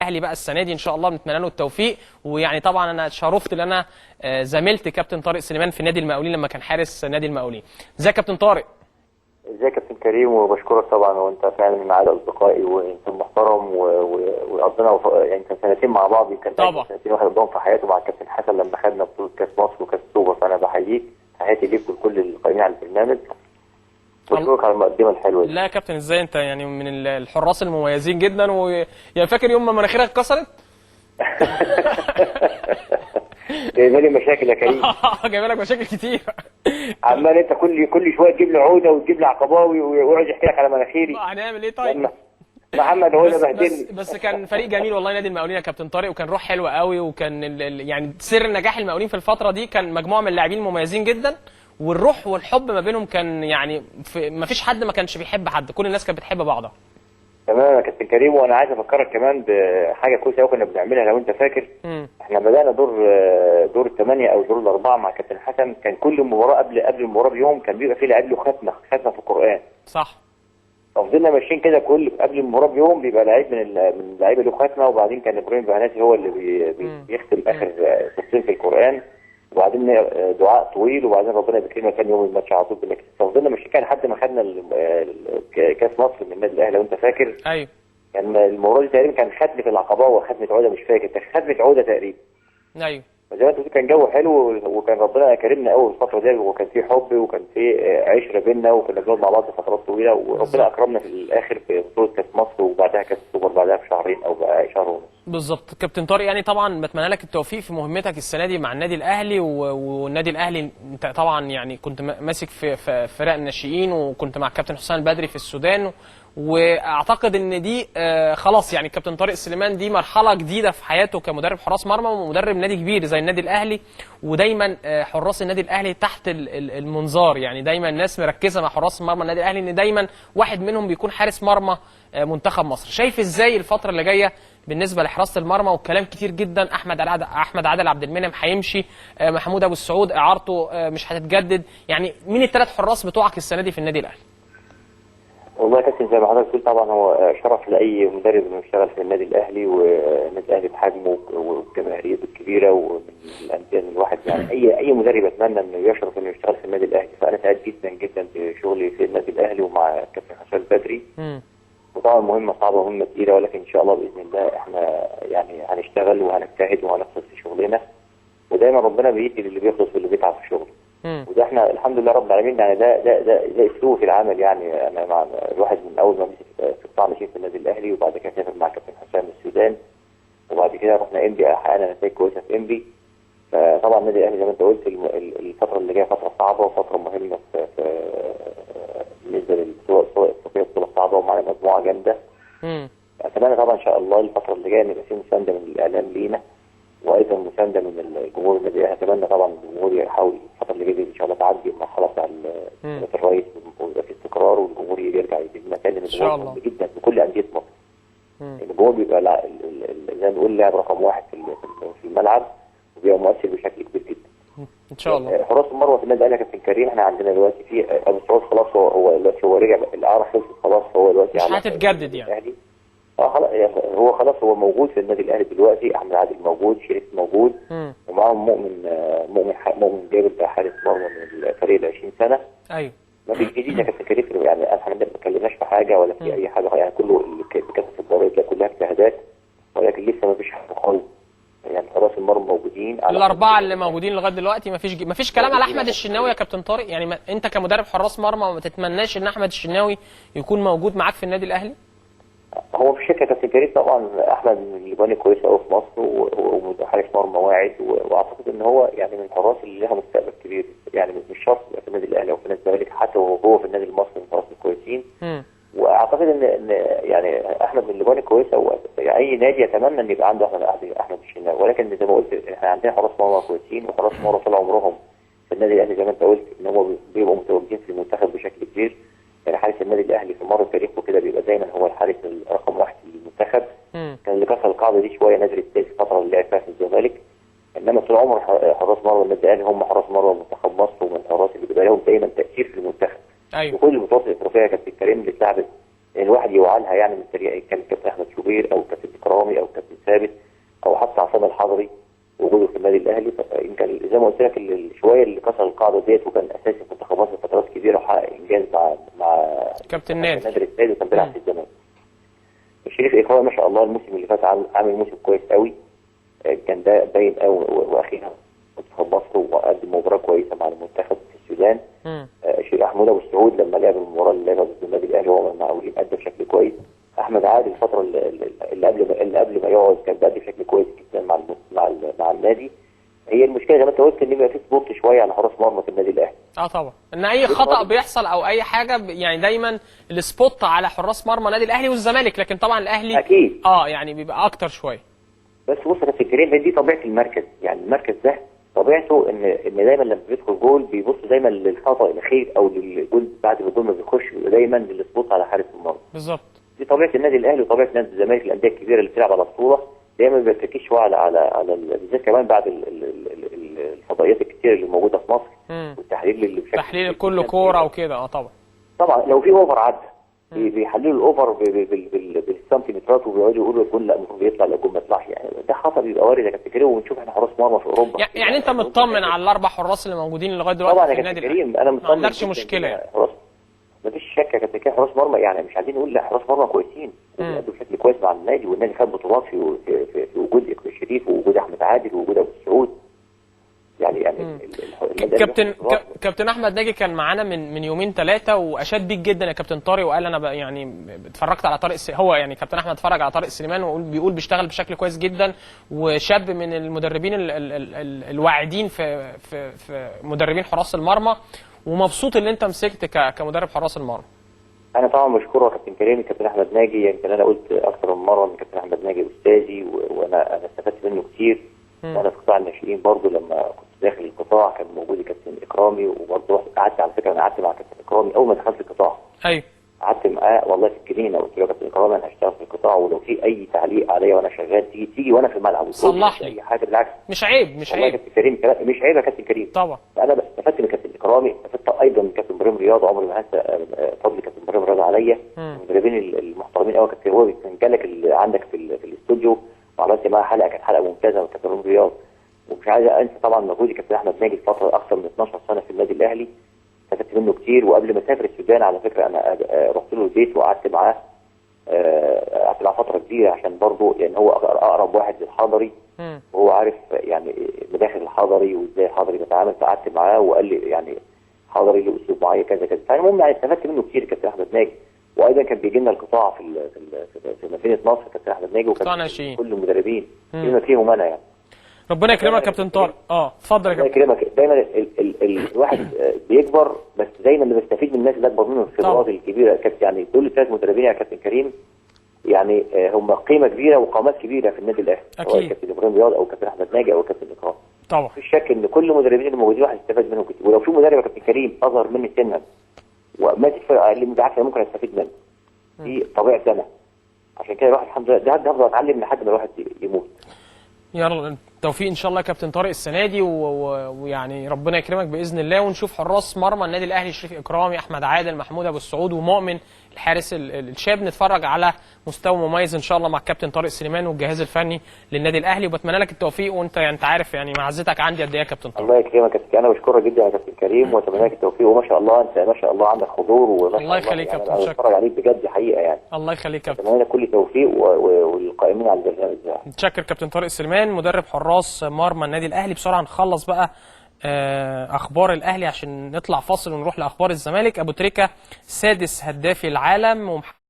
الاهلي بقى السنة دي ان شاء الله بنتمنى له التوفيق. ويعني طبعا انا اتشرفت ان انا زميلت كابتن طارق سليمان في نادي المقاولين لما كان حارس نادي المقاولين. ازيك يا كابتن طارق؟ ازيك يا كابتن كريم، وبشكرك طبعا، وانت فعلا من عادة اصدقائي وانسان محترم وقضينا يعني كان سنتين مع بعض، يمكن طبعا سنتين واحد قضاهم في حياته مع الكابتن حسن لما خدنا بطوله كاس مصر وكاس سوبر. فانا بحييك، تحياتي ليك ولكل القائمين على البرنامج، بشكرك على المقدمة الحلوة دي. لا يا كابتن ازاي، انت يعني من الحراس المميزين جدا، ويا فاكر يوم ما مناخيرك اتكسرت؟ جايبه لي مشاكل يا كريم. جايبه لك مشاكل كتير. عمال انت كل شوية تجيب لي عوده وتجيب لي عقباوي ويقعد يحكي لك على مناخيري. هنعمل ايه طيب؟ محمد هو اللي بهدلني. بس كان فريق جميل والله نادي المقاولين يا كابتن طارق، وكان روح حلوة قوي، وكان يعني سر نجاح المقاولين في الفترة دي كان مجموعة من اللاعبين المميزين جدا، والروح والحب ما بينهم كان يعني ما فيش حد ما كانش بيحب حد، كل الناس كانت بتحب بعضها. تمام يا كابتن كريم، وانا عايز افكرك كمان بحاجة كويسة قوي كنا بنعملها لو انت فاكر. احنا بدانا دور الثمانية او دور الاربعة مع كابتن حسن، كان كل مباراة قبل المباراة بيوم كان بيبقى فيه لاعب له ختمه في القران. صح. ففضلنا ماشيين كده كل قبل المباراة بيوم بيبقى لعيب من اللعيبة له ختمه، وبعدين كان ابراهيم بهناسي هو اللي بيختم اخر سورتين في القران، وبعدين دعاء طويل، وبعدين ربنا بيكرمنا كان يوم الماتش على طول بنكسب. ففضلنا ماشيين كده لحد ما خدنا كاس مصر من النادي الاهلي لو انت فاكر. ايوه. كان المباراة دي تقريبا كان ختمه العقبة وختمه عوده، مش فاكر، كان ختمه عوده تقريبا. ايوه. زي ما انت بتقول كان جو حلو، وكان ربنا كرمنا قوي الفترة دي، وكان في حب وكان في عشرة بينا، وكنا بنقعد مع بعض فترات طويلة، وربنا اكرمنا في الاخر في بطوله كاس مصر وبعدها كاس السوبر بعدها بشهرين او شهر ونص. بالظبط كابتن طارق، يعني طبعا بتمنى لك التوفيق في مهمتك السنة دي مع النادي الاهلي. والنادي الاهلي انت طبعا يعني كنت ماسك في فرق الناشئين، وكنت مع الكابتن حسام البدري في السودان، واعتقد ان دي خلاص يعني كابتن طارق سليمان دي مرحلة جديدة في حياته كمدرب حراس مرمى ومدرب نادي كبير زي النادي الاهلي. ودايما حراس النادي الاهلي تحت المنظار، يعني دايما الناس مركزه مع حراس مرمى النادي الاهلي، ان دايما واحد منهم بيكون حارس مرمى منتخب مصر. شايف ازاي الفترة اللي جاية بالنسبة لحراسه المرمى؟ والكلام كتير جدا، احمد عادل عبد المنعم هيمشي، محمود ابو السعود اعارته مش هتتجدد، يعني مين الثلاث حراس بتوعك السنة دي في النادي الاهلي؟ والله يا كابتن زي ما حضرتك قلت طبعا هو شرف لاي مدرب انه يشتغل في النادي الاهلي، والنادي الاهلي بحجمه وبجماهيريته الكبيرة ومن الاندية الواحد يعني اي مدرب يتمنى انه يشرف انه يشتغل في النادي الاهلي. فانا سعيد جدا جدا بشغلي في النادي الاهلي ومع كابتن حسام البدري. وطبعا مهمة صعبة ومهمة ثقيلة، ولكن ان شاء الله باذن الله احنا يعني هنشتغل وهنجتهد وهنخلص في شغلنا، ودايما ربنا بيدي للي بيخلص واللي بيتعب في شغله. وده احنا الحمد لله رب العالمين، يعني ده اسلوب في العمل. يعني انا مع الواحد من اول ما مسك في قطاع ناشئين في النادي الاهلي، وبعد كده سافر مع كابتن حسام السودان، وبعد كده رحنا انبي، حققنا نتائج كويسة في انبي. فطبعا النادي الاهلي زي ما انت قلت الفترة اللي جاية فترة صعبة وفترة مهمة في بالنسبة للبطولة الافريقية، بطوله صعبة ومعانا مجموعة جامدة. اتمنى طبعا ان شاء الله الفترة اللي جاية نبقى في مساندة من الاعلام لينا، وايضا مساندة من الجمهور النادي الاهلي. اتمنى طبعا الجمهور يحاول الفترة اللي جاية ان شاء الله تعدي المرحلة بتاع الرئيس ويبقى في استقرار، والجمهور يرجع يجيب مكان الجمهور جدا في كل اندية مصر. الجمهور بيبقى زي ما نقول لاعب رقم واحد في الملعب، وبيبقى مؤثر بشكل كبير جدا. ان شاء الله. حراس المرمى في النادي الاهلي يا كابتن كريم، احنا عندنا دلوقتي في ابو سعود خلاص، هو دلوقتي هو رجع الاعارة خلصت خلاص، هو دلوقتي مش هتتجدد يعني. خلاص هو خلاص هو موجود في النادي الاهلي دلوقتي، احمد عادل موجود، شريف موجود، ومعاهم مؤمن جابر ده حارس مرمى من الفريق ال 20 سنة. ايوه. ما فيش جديد يا كابتن كريم، يعني احنا ما اتكلمناش في حاجة ولا في اي حاجة، يعني كله كافة الضرائب كلها اجتهادات، ولكن لسه ما فيش حاجة خالص. يعني حراس المرمى موجودين، الاربعة اللي موجودين لغاية دلوقتي ما فيش كلام على احمد الشناوي يا كابتن طارق. يعني انت كمدرب حراس مرمى ما تتمناش ان احمد الشناوي يكون موجود معاك في النادي الاهلي؟ هو في شركة كابتن كريم طبعا احمد من الاجوان الكويسة قوي في مصر، وحارس مرمى واعد، واعتقد ان هو يعني من الحراس اللي لها مستقبل كبير، يعني مش شرط يبقى في النادي الاهلي او في النادي الزمالك، حتى وهو في النادي المصري من الحراس الكويسين. واعتقد ان يعني احمد من الاجوان الكويسة، اي نادي يتمنى ان يبقى عنده احمد الشناوي، ولكن زي ما قلت احنا عندنا حراس مرمى كويسين، وحراس مرمى طول عمرهم في النادي الاهلي زي ما انت قلت ان هم بيبقوا متواجدين في المنتخب بشكل كبير. يعني حارس النادي الاهلي في مر تاريخه كده بيبقى دايما هو الحارس رقم واحد في المنتخب. كان اللي كسر القاعدة دي شوية نادر السيد الفترة اللي لعب فيها في الزمالك، انما طول عمر حراس مرمى النادي الاهلي هم حراس مرمى منتخب مصر، ومن الحراس اللي بيبقى لهم دايما تاثير في المنتخب. ايوه. وكل البطولات الافريقية كابتن كريم اللي اتلعبت الواحد يوعلها يعني من فريق، كان كابتن احمد شوبير او كابتن اكرامي او كابتن ثابت او حتى عصام الحضري وجوده في النادي الاهلي. يمكن زي ما قلت لك شوية اللي كسر القاعدة ديت، وكان اساسي في منتخب مصر فترات كبيرة وحقق انجاز مع كابتن نادر السيد، وكان بيلعب في الزمالك. شريف اكرامي ما شاء الله الموسم اللي فات عامل موسم كويس قوي، كان ده باين قوي، واخيرا منتخب مصر وقدم مباراة كويسة مع المنتخب في السودان. شيخ محمود ابو السعود لما لعب المباراة اللي لعبها ضد النادي الاهلي وهو المقاولين ادى بشكل كويس. احمد عادل الفترة اللي قبل ما يقعد كان بيأدي بشكل كويس جدا مع النادي. هي المشكلة زي ما انت قلت ان بيبقى في spot شوية على حراس مرمى في النادي الاهلي. طبعا ان اي خطا بيحصل او اي حاجة يعني دايما ال spot على حراس مرمى النادي الاهلي والزمالك، لكن طبعا الاهلي اكيد يعني بيبقى اكتر شوية. بس بص يا كابتن كريم، دي طبيعة المركز، يعني المركز ده طبيعته ان دايما لما بيدخل جول بيبص دايما للخطا الاخير او للجول بعد ما الجول ما بيخش، بيبقى دايما لل spot على حارس المرمى. بالظبط، دي طبيعة النادي الاهلي وطبيعه نادي الزمالك، الاندية الكبيرة اللي بتلعب على البطولة دايما ما بيرتكزش شوية على بالذات كمان بعد الفضائيات الكتير اللي موجودة في مصر والتحليل اللي بشكل تحليل كل كورة وكده. طبعا لو في over عدى بيحللوا ال over بالسنتيمترات وبيقعدوا يقولوا الجول لا المفروض يطلع، لا الجول ما يطلعش، يعني ده خطر بيبقى وارد يا كابتن كريم. ونشوف احنا حراس مرمى في اوروبا. يعني انت مطمن على الاربع حراس اللي موجودين لغاية دلوقتي طبعا في يا النادي كابتن كريم؟ انا مطمن، ما عندكش مشكلة يعني. ما فيش شك يا كابتن كريم، حراس مرمى يعني مش عايزين نقول لا، حراس مرمى كويسين وبيأدوا بشكل كويس مع النادي، والنادي خد بطولات في وجود شريف ووجود احمد عادل ووجود ابو السعود. يعني كابتن احمد ناجي كان معانا من يومين ثلاثة واشاد بيك جدا يا كابتن طارق، وقال انا يعني اتفرجت على طارق، هو يعني كابتن احمد اتفرج على طارق سليمان وبيقول بيشتغل بشكل كويس جدا، وشاب من المدربين الواعدين في في في مدربين حراس المرمى، ومبسوط ان انت مسكت كمدرب حراس المرمى. انا طبعا بشكره يا كابتن كريم، كابتن احمد ناجي، يمكن انا قلت اكثر من مرة ان كابتن احمد ناجي استاذي، وانا استفدت منه كتير. وانا في قطاع الناشئين برضه لما كنت داخل القطاع كان موجود كابتن اكرامي، وبرضه رحت قعدت، على فكرة انا قعدت مع كابتن اكرامي اول ما دخلت القطاع. ايوه قعدت معاه والله في الجنينة، قلت له يا كابتن اكرامي انا هشتغل في القطاع، ولو في اي تعليق عليا وانا شغال تيجي وانا في الملعب صلح لي اي حاجة، بالعكس مش عيب، مش عيب يا كابتن كريم، مش عيب يا كابتن كريم طبعا. انا استفدت من كابتن اكرامي، استفدت ايضا من كابتن ابراهيم رياض، عمري ما هنسى فضل كابتن ابراهيم رياض عليا، المدربين المحترمين قوي. كابتن هو كان جالك اللي عندك في الاستوديو وعملت معاه حلقة، كانت حلقة ممتازة مع كابتن ابراهيم رياض. ومش عايز انسى طبعا مجهود كابتن احمد ناجي فترة اكثر من 12 سنة في النادي الاهلي، استفدت منه كتير. وقبل ما اسافر السودان على فكرة انا رحت له البيت وقعدت معاه، قعدت معاه فترة كبيرة عشان برضه يعني هو اقرب واحد للحضري، وهو عارف يعني مداخل الحضري وازاي الحضري بيتعامل، فقعدت معاه وقال لي يعني حضري له اسلوب معين كذا كذا. فالمهم يعني استفدت منه كتير كابتن احمد ناجي. وايضا كان بيجي لنا القطاع في في مدينة نصر كابتن احمد ناجي، وكان كل المدربين بما فيهم انا يعني. ربنا يكرمك يا كابتن طارق. اتفضل يا كابتن. الله يكرمك. دايما الواحد بيكبر، بس دايما اللي بيستفيد من الناس اللي اكبر منه الخبرات الكبيرة كابتن. يعني دول الثلاث مدربين يا كابتن كريم يعني هم قيمة كبيرة وقامات كبيرة في النادي الاهلي، سواء كابتن ابراهيم رياض او كابتن احمد ناجي او كابتن اكرام. طبعا مفيش شك ان كل المدربين اللي موجودين واحد استفاد منهم كتير. ولو في مدرب يا كابتن كريم اصغر مني سنا وماسك فرقه اقل مني، بالعكس ممكن استفيد منه. دي طبيعتي انا، عشان كده الواحد الحمد لله ده هفضل اتعلم لحد ما الواحد يموت. يلا التوفيق ان شاء الله يا كابتن طارق السنة دي، ويعني ربنا يكرمك باذن الله، ونشوف حراس مرمى النادي الاهلي شريف اكرامي، احمد عادل، محمود ابو السعود، ومؤمن الحارس الشاب، نتفرج على مستوى مميز ان شاء الله مع الكابتن طارق سليمان والجهاز الفني للنادي الاهلي. وبتمنى لك التوفيق، وانت يعني انت عارف يعني معزتك عندي قد ايه يا كابتن طارق. الله يكرمك يا كابتن، انا بشكرك جدا يا كابتن كريم، واتمنى لك التوفيق، وما شاء الله انت ما شاء الله عندك حضور، وما الله يخليك يا كابتن، انا بتفرج عليك بجد حقيقة يعني. الله يخليك يا كابتن، اتمنى لك كل توفيق والقائمين على البرنامج ده. متشكر كابتن طارق سليمان مدرب حراس مرمى النادي الاهلي. بسرعة نخلص بقى اخبار الاهلي عشان نطلع فاصل ونروح لاخبار الزمالك. ابو تريكه سادس هدافي العالم.